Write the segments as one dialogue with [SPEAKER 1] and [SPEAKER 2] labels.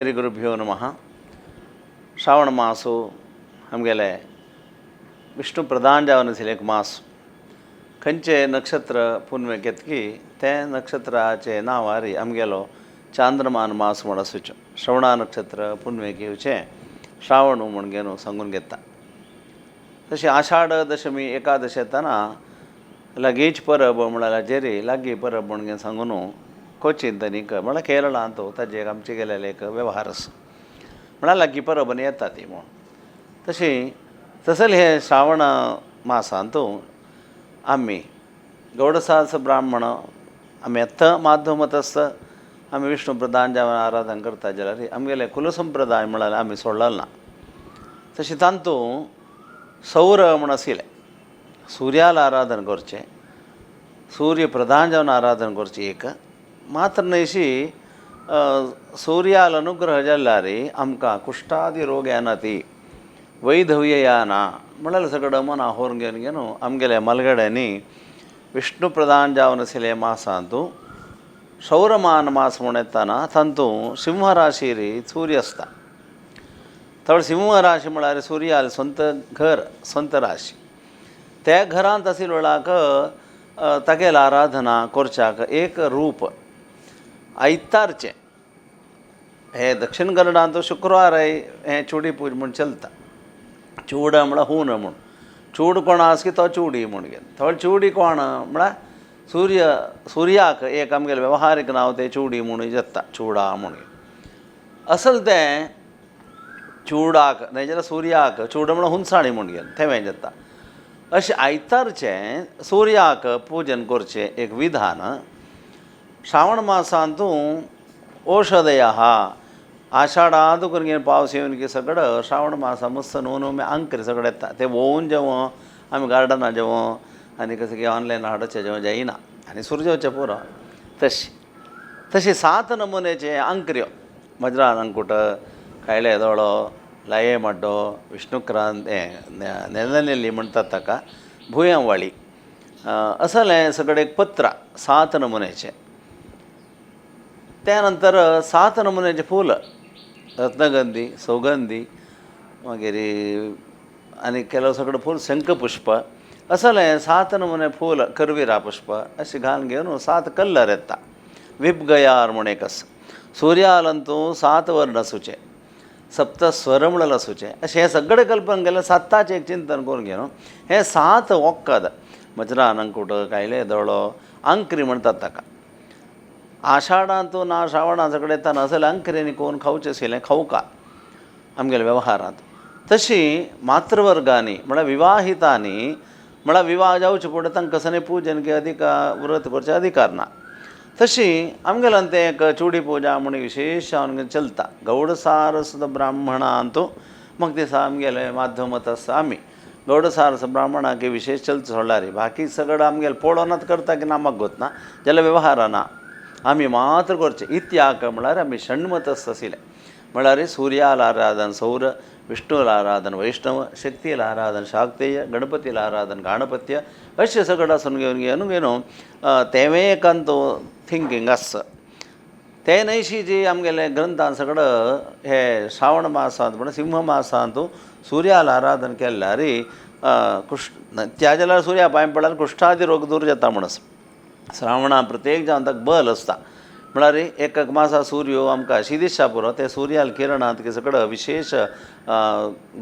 [SPEAKER 1] श्री गुरुभ्यो नमः. श्रावण मासो आमगेले विष्णु प्रधान जावन आशिल्लें एक मास. खंयचें नक्षत्र पुनवेक येतकी तें नक्षत्राचें नांवार आमगेलो चांद्रमान मास म्हूण आसूचो. श्रवणा नक्षत्र पुनवेक येवचें श्रावण म्हूण घेवन सांगून घेता. तशें आषाढ दशमी एकादशी येताना लागींच परब म्हळ्यार जेरी लागीं परब म्हूण घेवन सांगून कोचीन तनीक म्हळ्यार केरळांत ताजे आमचे गेलेले एक वेव्हार आसा, म्हळ्यार लागीं परब आनी येता ती म्हूण. तशी तसले हे श्रावण मासांत आमी गौडसास ब्राह्मण आमी आतां माध्यमतस आमी विष्णु प्रधान जावन आराधन करता जाल्यार आमगेले कुलसंप्रदाय म्हळ्यार आमी सोडलेलो ना. तशें तातूंत सौर म्हूण आशिल्लें सुर्याला आराधन करचें, सूर्य प्रधान जावन आराधन करचें. एक मात्र न्हयशी सुर्याल अनुग्रह जाल्यार आमकां कुश्टादी रोग येना, ती वैधव्य येना म्हळ्यार सगळें मना होरून घेवन घेवन आमगेल्या म्हालगड्यांनी विष्णु प्रधान जावन आशिल्ले मासांत सौरमान मास म्हूण येताना तातूंत सिंह राशीर सूर्य आसता. थोड सिंह राशी म्हळ्यार सुर्याल स्वंत घर, स्वंत राशी. त्या घरांत आशिल्ल्या वेळाक तागेली आराधना करच्याक एक रूप आयतारचें हे दक्षिण कन्नडांत शुक्राराय हें चुडी पूज म्हूण चलता. चूड म्हळ्यार हून म्हूण, चूड कोण आसा की तो चुडी म्हूण घेवन थोडे चुडी कोण म्हळ्यार सूर्य, सुर्याक एक आमगेलें वेव्हारीक नांव तें चुडी म्हूण जाता, चुडा म्हूण. असल तें चुडाक न्हय जाल्यार सुर्याक चूड म्हळ्यार हुनसाणी म्हूण घेवन तेंवें जाता. अशें आयतारचें सुर्याक पुजन करचें एक विधान श्रावण मासांतू औषधय आषाढांत करून पावस येवन की सगळं श्रावण मासा मस्त न्हू न्हू आंकरी सगळें येता. तें वोवन जेवण आमी गार्डना जेवण आनी कसं की ऑनलायन हाडचें जेवण जायना आनी सुरजेवचें पुरो. तशें तशें सात नमुन्याचे आंकऱ्यो वज्रान अंकूट, कायले दोळो, लाये माड्डो, विष्णुक्रांत, नेलनेल्ली म्हणटात ताका, भुंयवाळी असलें सगळें एक पत्रां सात नमुन्याचें. त्या नंतर सात नमुन्याचें फूल, रत्नगंधी, सौगंधी, मागीर आनी केलो सगळें फूल, शंखपुष्प असलें सात नमुने फूल, करविरा पुष्प अशें घालून घेवन सात कलर येता. विबगयार म्हूण एक आसा. सुर्यालंतू सात वर्ण आसूचें, सप्त स्वर म्हणल्यार आसूचें. अशें हें सगळें कल्पन केलें साताचें एक चिंतन करून घेवन हें सात वखद वज्रान अंकूट, कायले दोळो, आंकरी म्हणटात ताका. आषाढांत ना श्रावणांत सगळें येताना असलें आंकऱ्यांनी कोण खावचें आशिल्लें खावका आमगेल्या वेव्हारांत. तशी मातृवर्गांनी म्हळ्यार विवाहितांनी म्हळ्यार विवाह जावचे फुडें तांकां सने पूजन की अधिकार व्रत करचे अधिकार ना. तशी आमगेल्यान तें एक चुडी पुजा म्हूण विशेश जावन चलता. गौड सारस्वत ब्राह्मणांत मग दिसा आमगेले माध्यमत आसा आमी गौड सारस ब्राह्मणाक विशेश चलता सोडल्यार बाकी सगळें आमगेलें पळोवनात करता की ना म्हाका गोत ना जाल्यार वेव्हार ना आमी मात्र करचें. इत्याक म्हळ्यार आमी षण्मतस्थ आशिल्ले म्हळ्यार सुर्याला आराधन सौर, विष्णूला आराधन वैष्णव, शक्तीला आराधन शाक्तेय, गणपतीला आराधन गाणपत्य अशें सगळें आसून घेवन घेवन घेवन तेंवें एकांत थिंकींग आसा. ते न्हयशी जी आमगेले ग्रंथान सगळं हे श्रावण मासांत म्हळ्यार सिंह मासांत सुर्याला आराधन केल्यार कुश्ट त्या जाल्यार सुर्या पांय पडल्यार कुश्ठादी रोग दूर जाता म्हूण आसा. श्रावणा प्रत्येक जावन ताका बल आसता म्हळ्यार एक एक मासा सूर्यो आमकां अशी दिशा पुरो ते सुर्याल किरणांत की सगळं विशेश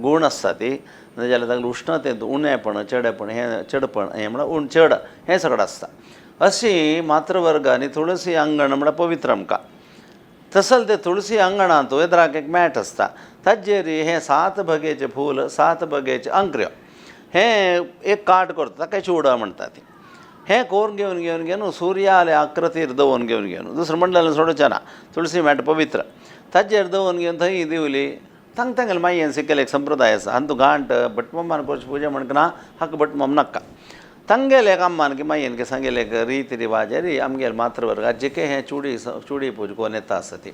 [SPEAKER 1] गूण आसता ती जाल्यार ताका उश्णतेंत उणेपण चडेपण हें चडपण हें म्हळ्यार उण चड हें सगळें आसता. अशी मातृवर्ग आनी तुळसी आंगण म्हळ्यार पवित्र आमकां. तसलें तें तुळसी आंगणांत एदराक एक मॅट आसता ताजेर हें सात बगेचें फूल, सात बगेचें आंकऱ्यो हें एक काट करता ताका चुडा म्हणटा ती. हें कोरून घेवन घेवन घेवन सुर्याले आकृतीर दवरून घेवन घेवन दुसरें म्हणल्यार सोडचें ना. तुळसी मॅट पवित्र ताजेर दवरून घेवन थंय दिवली तांग तांगेले मायेन शिकयले एक संप्रदाय आसा. आनी तूं गांठ भटमामान करची पुजा म्हणटा ना हाका भटमाम नाका तांगेले एक अम्मान की मायेन की सांगेले एक रिती रिवाजेर आमगेले मातृवर्ग आज्जेके हें चुडी चुडी पूज कोन्न येता आसा ती.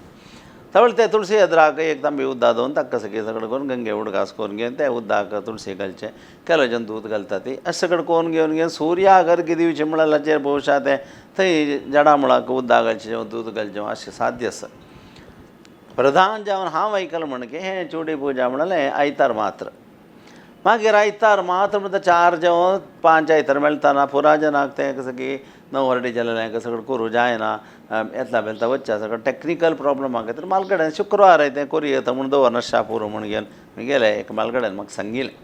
[SPEAKER 1] तवळ ते तुळसी एदराक एक तांबी उदक दवरून ताका सगळें सगळें करून गंगे उडगास करून घेवन त्या उदकाक तुळसी घालचें, केलोजन दूद घालता ती अशें सगळें करून घेवन घेवन सुर्याक अर्घ्य दिवचें म्हळ्यार हाचेर भोवशा तें थंय झाडां मुळाक उदक घालचें, दूद घालचें अशें साध्य आसा. प्रधान जावन हांव आयकलां म्हण की हें चुडी पुजा म्हणलें आयतार मात्र. मागीर आयतार मात्र म्हणटा चार जेवण पांच आयतार मेळटा पुरा जनाक तें कसं की नव हरडी जालेलें सगळें करूं जायना येतला बेलता वच्चें सगळें टॅक्निकल प्रॉब्लम आहा तर म्हालगड्यान शुक्रवार तें करूं येता म्हूण दवरना पुरो म्हूण घेवन गेले एक म्हालगड्यान म्हाका सांगिल्लें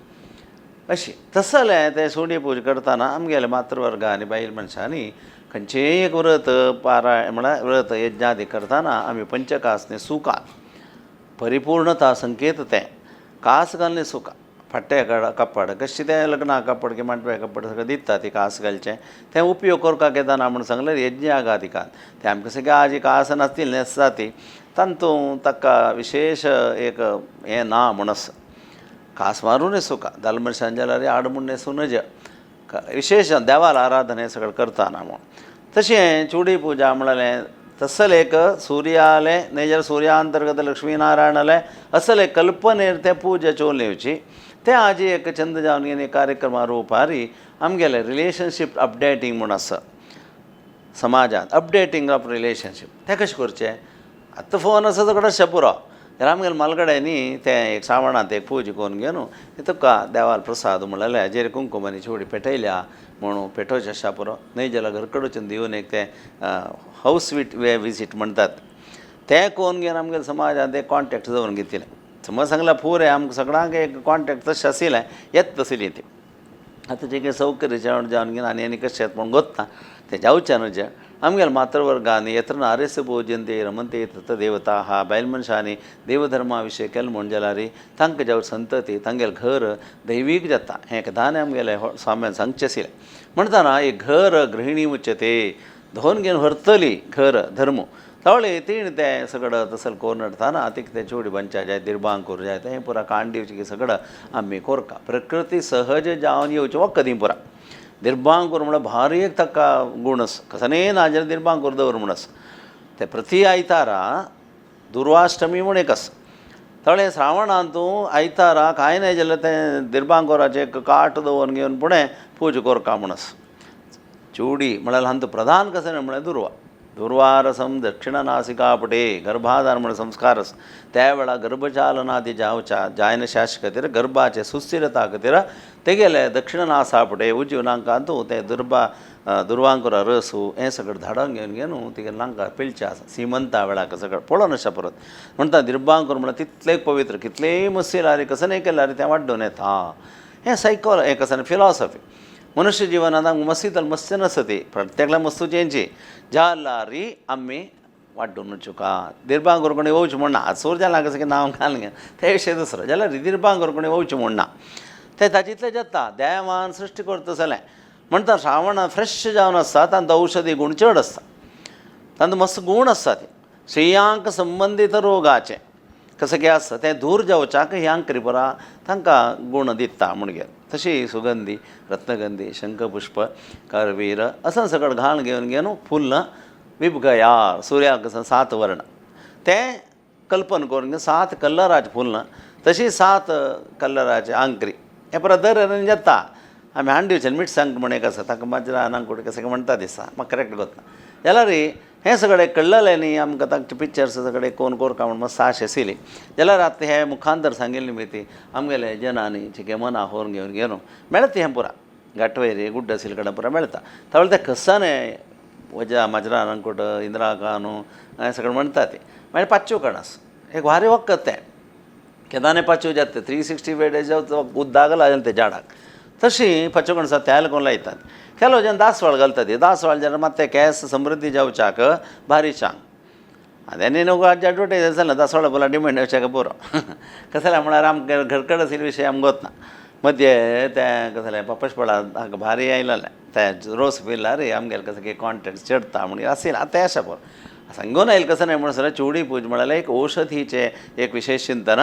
[SPEAKER 1] अशें. तशें जाल्यार तें चुडी पूजा करतना आमगेले मातृवर्ग आनी बायल मनशांनी खंयचेंय एक व्रत पारायण म्हळ्यार व्रत यज्ञादी करतना आमी पंचकासनी सुका परिपूर्णता संकेत तें कास घालून सुका फाट्टे कपड कशें तें लग्ना कपड की मांडव्या कपड सगळें दिता ती कास घालचें तें उपयोग करपाक येता म्हूण सांगलें यज्ञागादिकान तें आमकां सगळें आज कास नासतील न्हेसता ती तातूंत ताका विशेश एक हें ना म्हूण आसा. कास मारून न्हेसूका दाल मनशान जाल्यार आड म्हूण न्हेसूं नज विशेश देवाल आराधना हें सगळें करतना म्हूण. तशें चुडी पुजा म्हणलें तसलें एक सुर्यालें न्हय जाल्यार सुर्यांतर्गत लक्ष्मीनारायणालें असलें कल्पनेर तें पुजा चोवन येवची तें आज एक चंद जावन एक कार्यक्रमा रुपारी आमगेलें रिलेशनशीप अपडेटींग म्हूण आसा समाजांत अपडेटींग ऑफ रिलेशनशीप तें कशें करचें. आतां फोन आसा सगळें अशें पुरो जाल्यार आमगेले म्हालगडे न्ही तें एक श्रावणांत एक पुजा करून घेवन तुका देवाल प्रसाद म्हणलें हाजेर कुंकूम आनी चुडी पेटयल्या म्हणून पेटोवचें आसा पुरो न्हय जाल्यार घर कडच्यान दिवन एक तें हावस वे विजीट म्हणटात तें करून घेवन आमगेले समाजांत एक कॉन्टेक्ट दवरून घेतिल्लें. समज सांगलां पुरें आमकां सगळ्यांक एक कॉन्टेक्ट तशें आशिल्लें येत आशिल्ली ती. आतां जे कितें सौकर्य जावन घेवन आनी आनी कशें येता म्हूण गोत्ता तें जावचें न्हू जें आमगेले मातृवर्गांनी यत्र नार्यस्य पूज्यन्ते रमन्ते तत्र देवताः बायल मनशांनी देवधर्मा विशय केलें म्हूण जाल्यार तांकां जावं संतती तांगेलें घर दैवीक जाता हें एकदां आमगेलें स्वाम्यान सांगचें आशिल्लें. म्हणटना एक घर गृहिणी उच्यते धोन घेवन व्हरतली घर धर्म तवळे तिणें तें सगळें तसलें करून हाडटना तिका तें चुडी बांदच्या जाय दिर्बांग करूं जाय तें पुरा कांड दिवचें सगळें आमी कोरका प्रकृती सहज जावन येवचें वखदी पुरा दिर्बांकूर म्हळ्यार भारी एक ताका गूण आसा कसलेंय ना जाल्यार दिर्बांकूर दवर म्हूण आसा. तें प्रति आयतारा दुर्वाष्टमी म्हूण एक आसा तळें श्रावणांत तूं आयतारा कांय नाय जाल्यार तें दिर्बांकुराचें एक काट दवरून घेवन फुडें पुजा कोरका म्हूण आसा. चुडी म्हळ्यार हांतूं प्रधान कशें म्हळ्यार दुर्वा दुर्वारसम दक्षिणनासिकापटे गर्भाधान म्हण संस्कार आसा त्या वेळार गर्भचालनादी जावच्या जायनशास खातीर गर्भाचे सुस्थिरता खातीर तेगेले दक्षिणनासापटे उजू नाकांत तें दुर्बा दुर्वांकुरा रस हें सगळें धाडून घेवन घेवन तेगेले नांकां पिळचें आसा सिमंता वेळाक सगळें पळोवन आसा परत म्हणटा दिर्बांकूर म्हळ्यार तितलें पवित्र कितलेंय मस्ती लारी कसलेंय केल्यार तें वाड्डून येता. हें सायकोल हें कसलें फिलॉसॉफी मनुष्य जिवनांत आमकां मस्ती मस्ती नासता ती प्रत्येकल्या मस्तू चेंजी जाल्यार आमी वाड्डून वचुका दिर्बांकूर कोणी वचूं म्हूण ना आजूर जालां कसं की नांव घालून घेवन ते विशय दुसरो जाल्यार दिर्बांकूर कोणी वचूं म्हूण ना तें ताजितलें जाता देवान सृश्टी करता जालें म्हणटा श्रावण फ्रेश जावन आसता तांकां औषधी गूण चड आसता तांकां मस्त गूण आसता ते स्त्रियांक संबंदीत रोगाचें कसं की आसता तें दूर जावच्याक ह्यांकरी पुरा तांकां गूण दिता म्हूण घेवन तशी सुगंधी रत्नगंधी शंखपुष्प करवीर असं सगळें घालून घेवन घेवन फुल्ल विबगयार सुर्याक सात वर्ण तें कल्पना करून सात कलराचें फुल्ल तशी सात कलराचे आंकरी हें परत दर जाता आमी हांड दिवचें मिरसांग म्हण एक आसा ताका माजरा नांकुट कशें म्हणटा दिसता म्हाका करेक्ट गोतना जाल्यार हें सगळें कळ्ळें न्ही आमकां तांचे पिक्चर्स सगळें कोण कोरका म्हूण मस्त आश आशिल्ली जाल्यार आतां हें मुखांतर सांगिल्लें न्ही आमगेले जनांनी चिके मना होरून घेवन घेवन मेळटा हें पुरा घाटवयर गुड्ड आशिल्ले कडेन पुरा मेळटा तावळ तें कसाने वजा माजरा नांकुट इंदिरा कानू हें सगळें म्हणटा तें मागीर पांचव्यो कणस एक भारी वखद तें केदाने पांचव्यो जाता 365 डेज उद्दाक लागलें तें झाडाक तशी पांचव्यो कणसां तेल करून लायतात ಕೆಲವು ಜನ ದಾಸವಾಳ घालतात ದಾಸವಾಳ ಜನ ಮತ್ತೆ केंस समृद्धी जावच्याक भारी चांग आनी न्हू एडवर्टायज आसना ದಾಸವಾಳ फुलां डिमांड येवच्याक पुरो कसलें म्हळ्यार आमकां घरकड आशिल्ले विशय आमकां गोतना मद्ये तें कसलें पपशपळा हांगा भारी आयलेलें तें रोस पिल्यार आमगेलें कसलें की कॉन्टेक्ट चडता म्हण आशिल्लें आतां आसा पुरो सांगून आयल कसं नाही म्हणून सर चुडी पूज म्हळ्यार एक औषधीचें एक विशेश चिंतन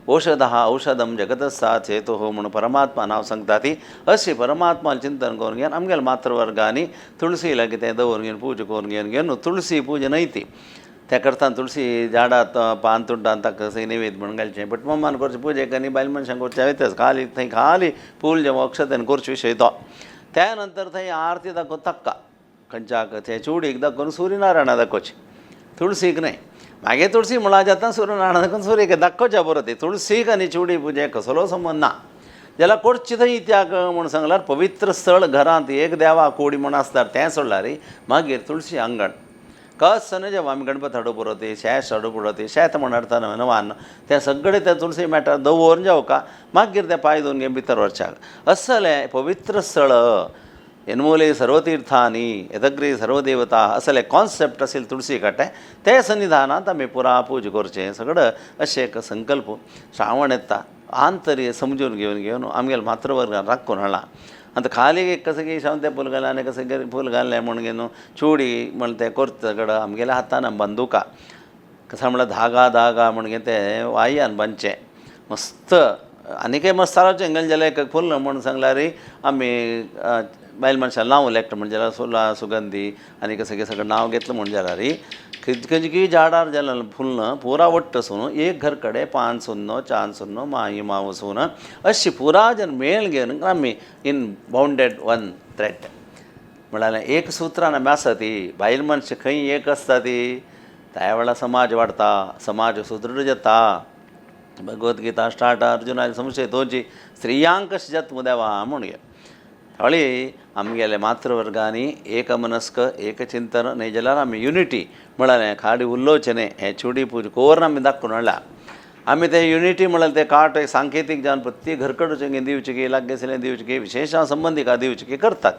[SPEAKER 1] औषध हा औषधम जगतसा चेतो म्हणून परमात्मा नांव सांगता ती अशी परमात्मा चिंतन करून घेवन आमगेले मातृवर्गांनी तुळसी लागीं तें दवरून घेवन पूजा करून घेवन घेवन तुळसी पूजा न्हय ती त्या करता तुळसी झाडां पान तुड्डान ताका नैवेद्य म्हणून घालचें बट मम्मान करचे पुजेक आनी बायल मनशांक करचें वयताच खाली थंय खाली फूल जेवण अक्षतेन करचे विशय तो त्या नंतर थंय आरती दाखोवन ताक्का खंयच्याक ते चुडीक दाखोवन सूर्यनारायणा दाखोवचें तुळसीक न्हय मागीर तुळसी मुळां जाता सूर्यनारायण देखून सूर्य दाखोवच्या बरो ती तुळसीक आनी चुडी पुजेक कसलो संबंद ना. जाल्यार कोर्ची थंय इत्याक म्हूण सांगल्यार पवित्र स्थळ घरांत एक देवा कोडी म्हूण आसतात तें सोडल्यार मागीर तुळशी आंगण कस जेव्हा आमी गणपत हाडू पुरो शेश हाडू पुरो शेत म्हण हाडटा नवान तें सगळें त्या तुळसी मेटार दवरून जावका मागीर तें पांय धुवन घेवन भितर वचच्याक असलें पवित्र स्थळ एनमोले सर्वतीर्थानी यदग्री सर्वदेवता असले कॉन्सेप्ट असेल तुळसी काटे ते सन्निधानांत आमी पुरा पूज करचें सगळें अशें एक संकल्प श्रावण येता आंतर्य समजून घेवन घेवन आमगेले मातृवर्गान राखून हाडला. आतां खाली एक कसं की शेवतें फूल घालें आनी कसं फूल घालें म्हूण घेवन चुडी म्हण तें करता सगळें आमगेल्या हातान बंदुका कसं म्हणल्यार धागा धागा म्हण तें वाययान बांदचें मस्त आनी मस्त साराचें घाल जाल्यार एक फुल म्हूण सांगल्यार आमी बायल मनशां नांव लेखता म्हणजे जाल्यार फुलां सुगंधी आनी कसं सगळें नांव घेतलें म्हूण जाल्यार खंयची झाडार जाल्यार फुल्ल पुरा वट्ट आसून एक घर कडेन पांच सुन्नो चार सुन्नो माई माव सून अशी पुरा जन मेळ घेवन आमी इन बाउंडेड वन थ्रेड म्हळ्यार एक सुत्रान आमी आसा ती बायल मनशां खंय एक आसता ती त्या वेळार समाज वाडटा समाज सुदृढ जाता. भगवद्गीता स्टार्ट अर्जुनाची संशय तोची स्त्रियांक कशें जाता देवा म्हूण हळी आमगेले मातृवर्गांनी एकमनस्क एकचिंतन न्हय जाल्यार आमी युनिटी म्हळ्यार खाडी उलोवचें न्हय हें चुडी पूज कोर आमी दाखोवन हाडला. आमी ते युनिटी म्हळ्यार ते काट एक सांकेतीक जावन प्रत्येक घरकडचें दिवचें की लागीं दिवचें की विशेश संबंदिका दिवचें की करतात.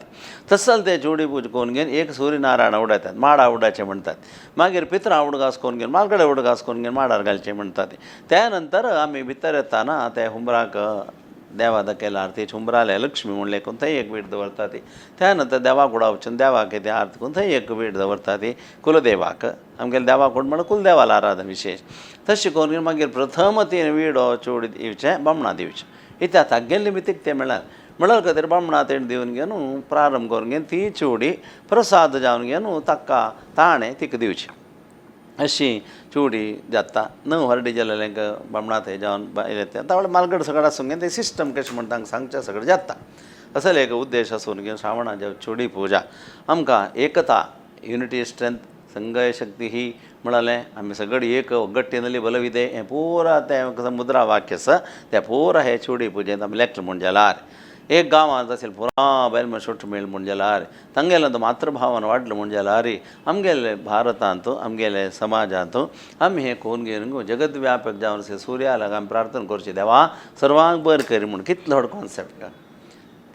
[SPEAKER 1] तसो ते चुडी पूज करून घेवन एक सूर्यनारायण उडयतात माडा उडायचें म्हणटात मागीर पित्रां उडगास करून घेवन मालकडे उडगास करून घेवन माडार घालचें म्हणटात. त्या नंतर आमी भितर येताना ते हुमराक देवा दाखयला आरती हुमराले लक्ष्मी म्हणलें करून थंय एक वीट दवरता ती. त्या नंतर देवा कुडा वचून देवाक कितें आरती करून थंय एक वीट दवरता ती कुलदेवाक आमगेले देवा कोण म्हणल्यार कुलदेवाला आराधन विशेश तशें करून मागीर प्रथम ती विडो चोड दिवचें बामणां दिवचें इत्याक तागेले निमितीक तें मेळ्ळां म्हणल्यार खातीर बामणां तेण दिवन घेवन प्रारंभ करून घेवन ती चोडी प्रसाद जावन घेवन ताका ताणें तिका दिवची अशी चुडी जाता. णव हरडी जालेलें बामणा थंय जावन बायल येता तावळ मालगड सगळें आसून घेवन ते सिस्टम कशें म्हण तांकां सांगचें सगळें जाता. असले एक उद्देश आसून घेवन श्रावणाच्या चुडी पुजा आमकां एकता युनिटी स्ट्रेंथ संघय शक्ती ही म्हळालें आमी सगळी एक ಒಗ್ಗಟ್ಟಿನಲ್ಲಿ ಬಲವಿದೆ हें पुरा तें मुद्रा वाक्य आसा तें पुरा हे चुडी पुजेंत आमी लेखलें म्हूण जाल्यार एक गांवांत असेल पुरा बायल मनीस मेळ म्हूण जाल्यार तांगेलें तो मातृभावन वाडलें म्हूण जाल्यार आमगेले भारतांत आमगेले समाजांत आमी हें करून घेवन जगद्व्यापक जावन सुर्या आमी प्रार्थना करची देवा सर्वांक बरें कर म्हूण कितलो व्हड कॉन्सेप्ट.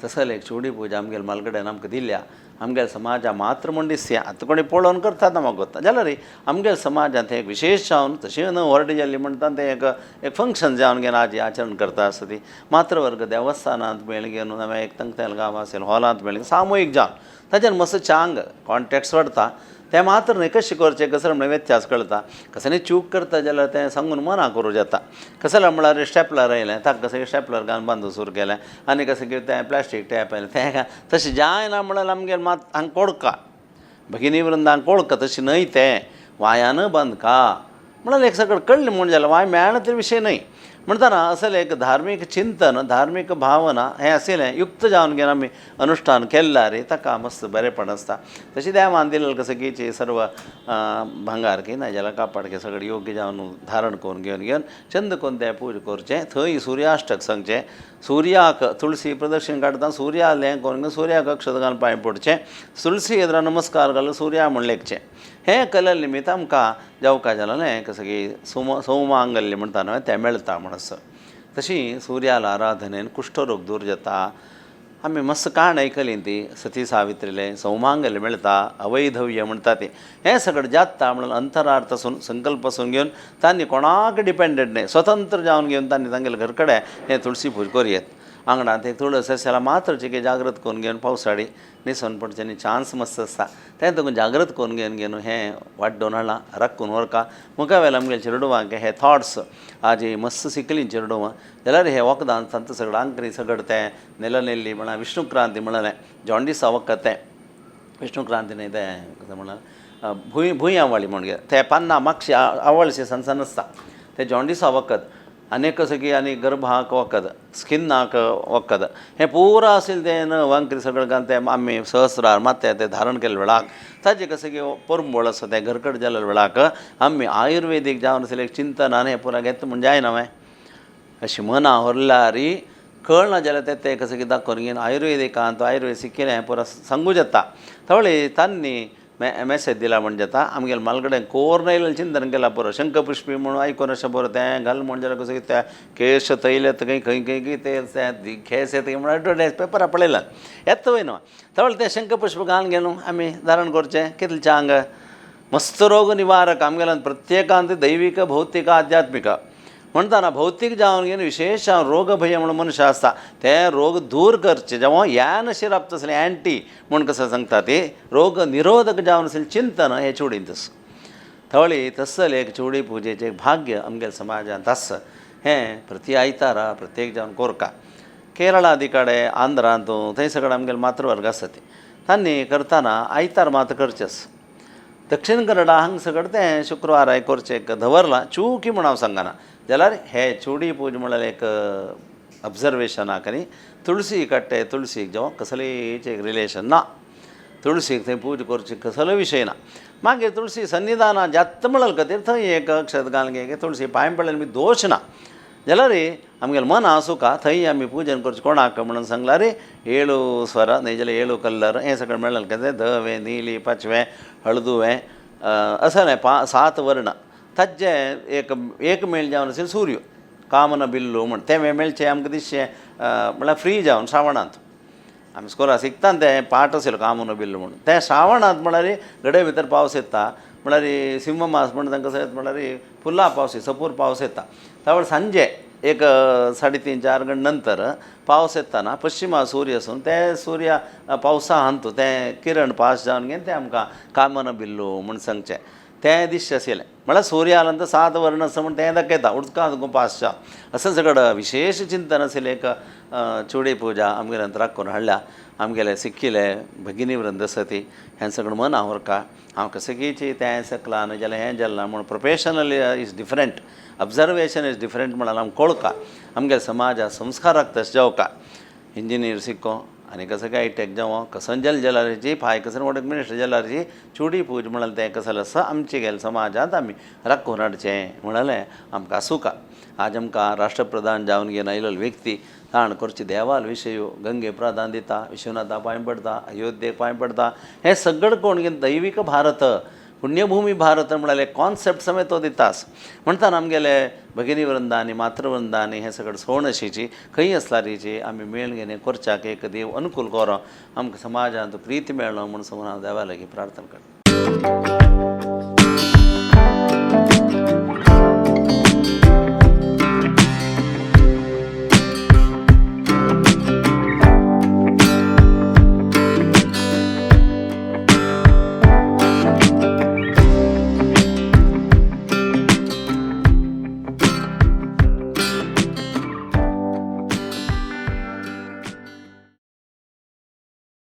[SPEAKER 1] तसले एक चुडी पुजा आमगेले मालकड्यान आमकां दिल्या आमगेले समाजा मात्र म्हूण दिसया आतां कोणी पळोवन करतात म्हाका गोत्ता जाल्यार आमगेले समाजांत एक विशेश जावन तशें न्हू व्हड जाल्ली म्हणटा तें एक एक फंक्शन जावन घेवन आज आचरण करता आसता ती मातृवर्ग देवस्थानांत मेळ घेवन नाल्यार एक तांकां गांव आसेल हॉलांत मेळ सामुहीक जावन ताच्यान मस्त चांग कॉन्टेक्ट्स वाडटा तें मात्र न्हय कशें करचें कसलें म्हणल्यार व्यत्यास कळटा कसलें चूक करता जाल्यार तें सांगून मना करूं जाता. कसलें म्हळ्यार स्टेपलर आयलें ताका कशें स्टेपलर घालून बांदून सुरू केलें आनी कशें कितें तें प्लास्टीक टॅप आयलें तें तशें जायना म्हळ्यार आमगेलें मात हांगा कोडका भगिनी वृंदांक कोडका तशें न्हय तें वायान बांदका म्हळ्यार एक सगळें कळ्ळें म्हूण जालें वाय मेळना ते विशय न्हय म्हणटना असलें एक धार्मीक चिंतन धार्मीक भावना हें आशिल्लें युक्त जावन घेवन आमी अनुश्ठान केल्लें रे ताका मस्त बरेंपण आसता. तशें देवान दिलेलें कसं की सर्व भांगार की ना जाल्यार कापड की सगळें योग्य जावन धारण करून घेवन घेवन चंद करून तें पूज करचें थंय सुर्याष्टक सांगचें सुर्याक तुळसी प्रदक्षिण काडटा सुर्या हें करून सुर्याक अक्षत घालून पांय पडचें तुळसी एदरा नमस्कार घालून सुर्या म्हण लेखचें हें केल्ले निमित्त आमकां जेवका जालें कसं की सौमांगल्य म्हणटा न्हय तें मेळटा म्हण असो. तशी सुर्याला आराधनेन कुश्ठरोग दूर जाता. आमी मस्त काण आयकली ती सती सावित्रीलें सौमांगल्य मेळटा अवैधव्य म्हणटा तें हें सगळें जाता म्हणून अंतरार्थ आसून संकल्प आसून घेवन तांणी कोणाक डिपेंडंट न्हय स्वतंत्र जावन घेवन तांणी तांगेले घर कडेन हें तुळसी पूज करुयेत. आंगणांत एक तुळस आसा जाल्यार मात्र चिके जागृत करून घेवन पावसाळी निसण पडचें चान्स मस्त आसता तें तुका जागृत करून घेवन घेवन हें वाड्डोवन हाडलां राखून व्हरका मुखा वेल्यान आमगेले चेरडुवांक हे थॉट्स आज मस्त शिकलीं चेरडुवां जाल्यार हे वखदां तांकां सगळें आंकरी सगळें तें नेलनेल्ली म्हणा विष्णुक्रांती म्हणलें जॉन्डिसा वखद तें विष्णुक्रांती न्हय तें कशें म्हणल्यार भूंय भूंय आंवाळी म्हण ते पान्नां मातशी आंवळशी सण सण आसता तें जॉन्डिसा वखद. आनी कसं की आनी गर्भाक वखद, स्किनाक वखद, हें पुरा आशिल्लें तें नवांकरी सगळें घालून तें आमी सहस्रार मात्या तें धारण केल्ले वेळाक ताजें कसं की परंबळ आसा तें घरकट जाल्ले वेळाक आमी आयुर्वेदीक जावन आशिल्लें एक चिंतन हें पुरा घेता म्हूण जायना वें. अशें मना व्हरल्यार कळना जाल्यार तें तें कसं की दाखोवन घेवन आयुर्वेदिकांत आयुर्वेद शिकिल्लें हें पुरा सांगू जाता. थवळी तांणी मॅसेज दिला म्हण जाता आमगेले मालगडे कोर येयलें चिंतन केलां पुरो शंखपुष्पी म्हणून आयकून अशें बरो तें घाल म्हण जाल्यार कसं तें केश तैल येता खंय खंय खंय खंय तेल तें केस येता म्हणून एडवर्टायज पेपरार पळयलां येता वय न्हू. थवळ तें शंखपुष्प घालून घेवन आमी धारण करचें कितलें चांग मस्त रोग निवारक आमगेल्यान प्रत्येकांत दैवीक भौतीक आध्यात्मीक म्हणटाना भौतीक जावन घेवन विशेश रोग भंय म्हणून मनुष्य आसता ते रोग दूर करचे जेव्हा यान शिराप तसलें एंटी म्हूण कसं सांगता ते रोग निरोधक जावन आशिल्लें चिंतन हें चुडीन तस थवळी तसलें एक चुडी पुजेचें एक भाग्य आमगेल्या समाजांत आसा हें प्रति आयतारा प्रत्येक जावन कोरका. केरळादी कडेन आंध्रांत थंय सगळें आमगेले मातृवर्ग आसा ते तांणी करतना आयतार मात करचें आसा. दक्षिण कन्नडा हांगा सगळें तें शुक्रवाराक करचें एक दवरलां चुकी म्हूण हांव सांगना जाल्यार हे चुडी पूज म्हळ्यार एक ऑब्जर्वेशनाक न्ही तुळसी कट्टे तुळसीक जावं कसलेच एक रिलेशन ना तुळसीक थंय पूज करची कसलो विशय ना. मागीर तुळसी सन्निधाना जाता म्हणल खातीर थंय एक अक्षत घालून घे तुळसी पांय पडल्यार बी दोश ना जाल्यार आमगेलें मन आसूका थंय आमी पुजन करचें कोणाक म्हणून सांगल्यार 7 स्वर न्हय जाल्यार 7 कलर हें सगळें मेळ्ळें कितें धवें निली पाचवें हळदुवें असलें 7 वर्ण ताजें एक एक मेळ जावन आशिल्लें सूर्य कामन बिल्लू म्हण तें मेळचें आमकां दिसचें म्हळ्यार फ्री जावन श्रावणांत आमी स्कुलां शिकता तें पाठ आशिल्लो कामन बिल्लू म्हूण तें श्रावणांत म्हळ्यार घडये भितर पावस येता म्हळ्यार सिंह मास म्हण तांकां कसो म्हळ्यार फुलां पावस सपूर पावस येता त्यावेळ सांजे एक 3.5-4 घंटे नंतर पावस येताना पश्चिमा सूर्य आसून ते सूर्य पावसा हांतू तें किरण पास जावन घेवन तें आमकां कामन बिल्लू म्हूण सांगचें तें दिश्य आशिल्लें म्हळ्यार सूर्य आल्यानंतर 7 वर्ण आसा म्हूण तें दाखयता उदकांत पास जावन असं सगळं विशेश चिंतन आशिल्लें एक चुडी पुजा आमगेल्या राखून हाडल्या आमगेले सिक्किले भगिनी वृंद आसा ती हें सगळें मन आवरका हांव कसकीची तें सकलां न्हय जाल्यार हें जालां म्हूण professional is different observation is different म्हळ्यार आमकां कळका आमगे समाजा संस्काराक तशें जावका इंजिनियर शिको आनी कसं काय टेक जावं कसं जल जलारीची फाय कसं वडक मिनिस्टर जलारीची चुडी पूज म्हळ्यार तें कसलें आसा आमचे गेले समाजांत आमी राखून हाडचें म्हळ्यार आमकां आसूका. आज आमकां राष्ट्रप्रधान जावन घेवन आयिल्लो व्यक्ती ताण करचे देवाल विशय गंगे प्राधान दिता विश्वनाथा पांय पडता अयोध्येक पांय पडता हें सगळें कोण घेवन दैवीक भारत पुण्यभूमी भारत म्हळ्यार कॉन्सेप्ट समेत तो दितास म्हणटाना आमगेले भगिनी वृंदानी मातृवृंदानी हें सगळें सोणशीची खंय आसल्यारीची आमी मेळ घेवन करच्याक एक देव अनुकूल करो आमकां समाजांत प्रीती मेळ्ळो म्हूण समजून हांव देवा लागीं प्रार्थना करता.